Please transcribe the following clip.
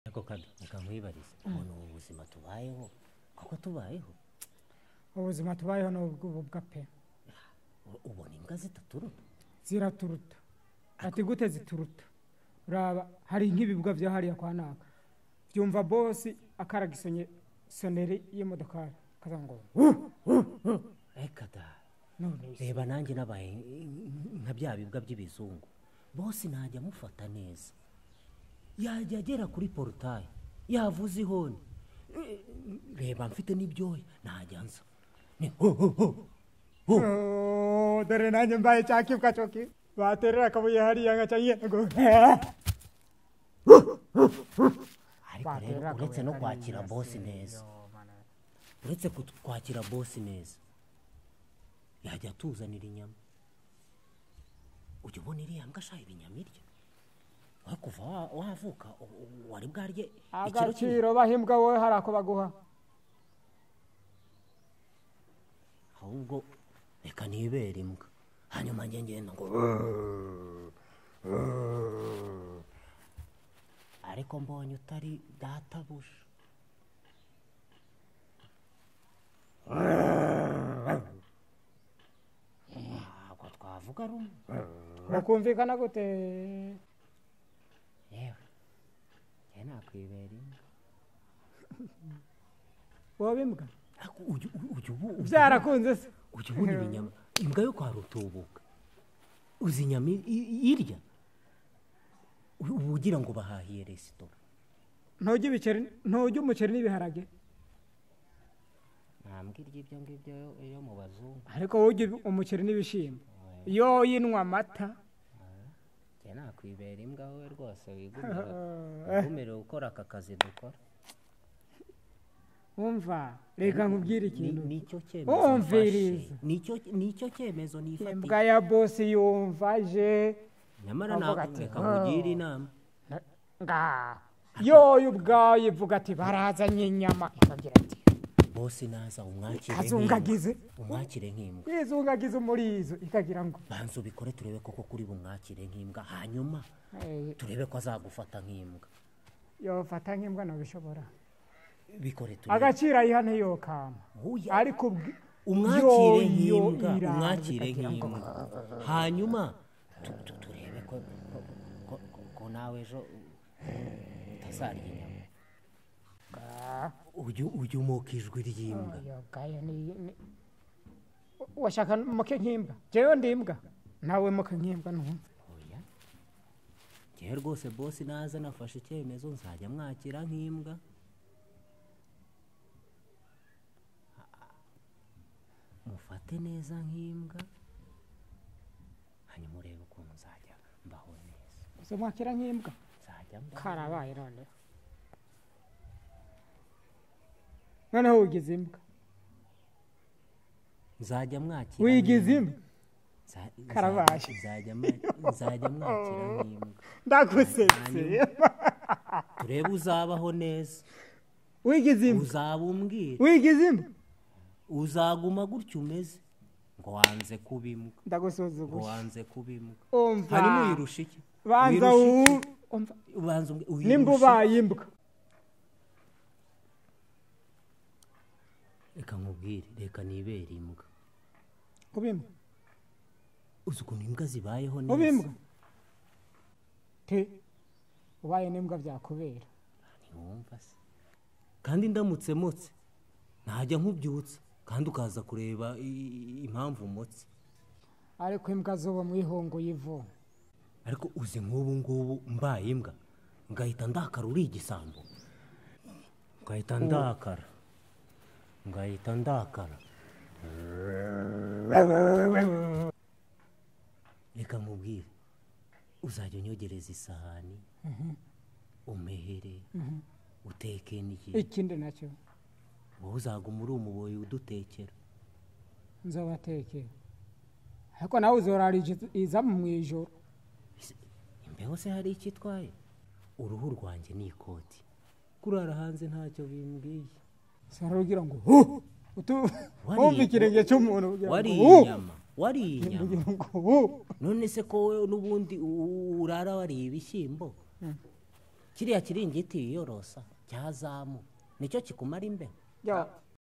Ariko kandi reka nkwibarize, ubona ubu buzima tubayeho koko tubayeho? Ubuzima tubayeho ni ubw'ububwa pe. Ubona imbwa zitaturuta? Ziraturuta. Ati gute zituruta? Uraba hari nk'ibibwa bya hariya kwa naka, byumva bosi akaraga soneri y'imodokari akaza ngo reka da. Reba nanjye nabaye nka bya bibwa by'ibizungu, bosi najya amufata neza, yajya agera kuri porutayi yavuze ihoni, reba mfite n'ibyoya najya nza ni ho ho ho ho. Dore nanjye mbaye cya kibwa cyoki baterera akabuye hariya ngaca ngo. Ariko rero uretse no kwakira bosi neza, uretse kwakira bosi neza, yajya atuzanira inyama. Ujya ubona iriya mbwa ashaka ibinyama irya? Wowe kuva wavuka wari bwarye ikiro? Agaciro bahimbwa wowe hari ako baguha? Ahubwo reka nibere imbwa, hanyuma njye ngenda ngo ariko mbonye utari databuja. Ntabwo twavuga rumwe. Mukumvikana gute? Yewe njye nakwibera imbwa. Wowe imbwa? Byarakunze se? Ujya ubona ibinyama imbwa yo kwa Rutubuka, uzi inyama irya? Uba ugira ngo bahahiye resitora. Ntujya umuceri n'ibiharage? Nta mbwa irya ibyo ngibyo yo mu bazungu. Ariko wowe ujya umuceri n'ibishyimbo, yo yinywa amata. Njye nakwibera imbwa wowe rwose wigumire gukora aka kazi dukora. Umva reka nkubwire ikintu. Nicyo cyemezo. Umviriza. Nicyo cyemezo nifatiye. Imbwa ya bosi yumva aje. Nyamara reka nkugire inama. Yoyo ubwayo ivuga ati barazanye inyama, ikagira ati bosi naza umwakire nk'imbwa. Umwakire nk'imbwa. Izungagize umurizo ikagira ngo banza ubikore turebe koko kuri bumwakire nk'imbwa, hanyuma turebe ko azagufata nk'imbwa. Yofata nk'imbwa nabishobora. Bikore turebe. Agaciro ayiha ntiyokama. Ariko umwakire nk'imbwa, umwakire nk'imbwa. Hanyuma turebe ko nawe ejo utazarya inyama. Ujya umoka ijwi ry'imbwa. Washaka moke nk'imbwa? Jewe ndi imbwa nawe moke nk'imbwa ntumva. Oya njyewe rwose bosi naza nafashe icyemezo nzajya mwakira nk'imbwa. Mufate neza nk'imbwa, hanyuma urebe ukuntu nzajya mbaho neza. Uzamwakira nk'imbwa? Nzajya mbaho. Karabaye noneho. Noneho wigize imbwa. Nzajya mwakira. Wigize imbwa? Karabaye. Nzajya mwakira nk'imbwa. Ndagusetse. Turebe uzabaho neza. Wigize imbwa? Uzaba umbwira. Wigize imbwa? Uzaguma gutyo umeze ngo wanze kuba imbwa. Ndagusuzuguye. Ngo wanze kuba imbwa. Umva. Hanyuma uyirusha iki? Banza umva. Ubanza uyirusha. Nimba ubaye imbwa. Reka nkubwire, reka nibere imbwa. Kuba imbwa? Uzi ukuntu imbwa zibayeho neza? Uba imbwa? Te ubaye n'imbwa byakubera. Ntiwumva se? Kandi ndamutse motse ntajya nkubyutsa, kandi ukaza kureba impamvu motse. Ariko imbwa zoba mwihongo ivu. Ariko uzi nk'ubu ngubu mbaye imbwa ngahita ndakara uri igisambo. Ngahita ndakara. Ngahita ndakara. Reka nkubwire, uzajya unyogereza isahani, umehere, uteke n'iki. Ikindi nacyo wowe uzaguma uri umuboyi udutekera. Nzobatekera. Ariko nawe uzorara izamu mu ijoro. Imbeho se hari icyo itwaye? Uruhu rwanjye ni ikoti. Kurara hanze ntacyo bimbwiye. Sararugira ngo wumva ikirenge cy'umuntu. Wariye inyama, wariye inyama. None se ko wowe n'ubundi urara wariye ibishyimbo? Kiriya kiringiti yiyorosa cyazamu nicyo kikumara imbeho. Ya.